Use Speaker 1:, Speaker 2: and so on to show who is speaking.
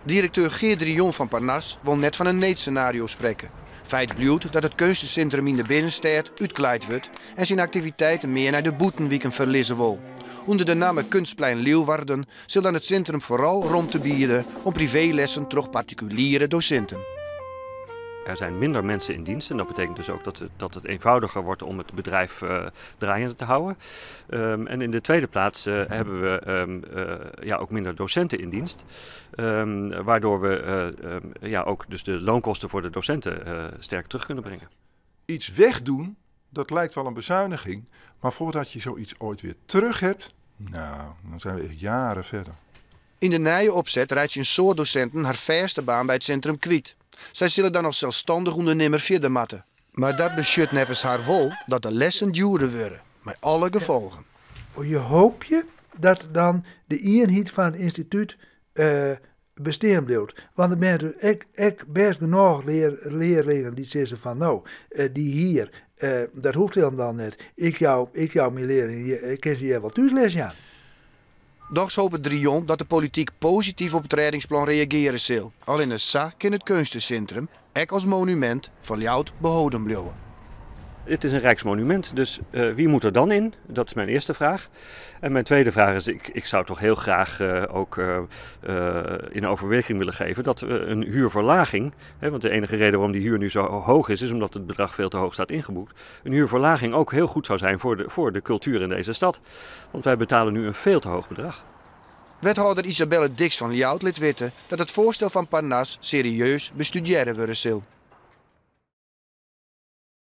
Speaker 1: Direkteur Geert Drion fan Parnas wol net fan in needscenario sprekke. Feit bliuwt dat it keunstesintrum yn de binnenstêd útklaaid wurdt en syn aktiviteiten mear nei de bûtenwiken ferlizze wol. Under de namme Kunstplein Leeuwarden sil dan it sintrum foaral romte biede oan priveelessen troch partikuliere dosinten.
Speaker 2: Er zijn minder mensen in dienst en dat betekent dus ook dat het eenvoudiger wordt om het bedrijf draaiende te houden. En in de tweede plaats hebben we ja, ook minder docenten in dienst. Waardoor we ja, ook dus de loonkosten voor de docenten sterk terug kunnen brengen.
Speaker 3: Iets wegdoen, dat lijkt wel een bezuiniging. Maar voordat je zoiets ooit weer terug hebt, nou, dan zijn we echt jaren verder.
Speaker 1: Yn de nije opset reitsje in soad dosinten har fêste baan by it sintrum kwyt. Sy sille dan as selsstannich ûndernimmer fierder moatte. Mar dat betsjut neffens har wol dat de lessen djoerder wurde, mei alle gefolgen.
Speaker 4: Je hoopje dat dan de ienheid fan it ynstitút bestean bliuwt. Want der binne ek bêst genôch learlingen dy't sizze fan no, dy hier, dat hoecht hielendal net. Ik jou myn learlingen, ik kin se hjir wol thús les jaan.
Speaker 1: Dochs hopet Drion dat de polityk posityf op it rêdingsplan reagearje sil. Allinne sa kin it keunstesintrum, ek as monumint, foar Ljouwert beholden bliuwe.
Speaker 2: Het is een rijksmonument, dus wie moet er dan in? Dat is mijn eerste vraag. En mijn tweede vraag is, ik zou toch heel graag ook in overweging willen geven dat we een huurverlaging, hè, want de enige reden waarom die huur nu zo hoog is, is omdat het bedrag veel te hoog staat ingeboekt, een huurverlaging ook heel goed zou zijn voor de cultuur in deze stad. Want wij betalen nu een veel te hoog bedrag.
Speaker 1: Wethâlder Isabelle Diks fan Ljouwert lit witte dat it foarstel fan Parnas serieus bestudearre wurde sil.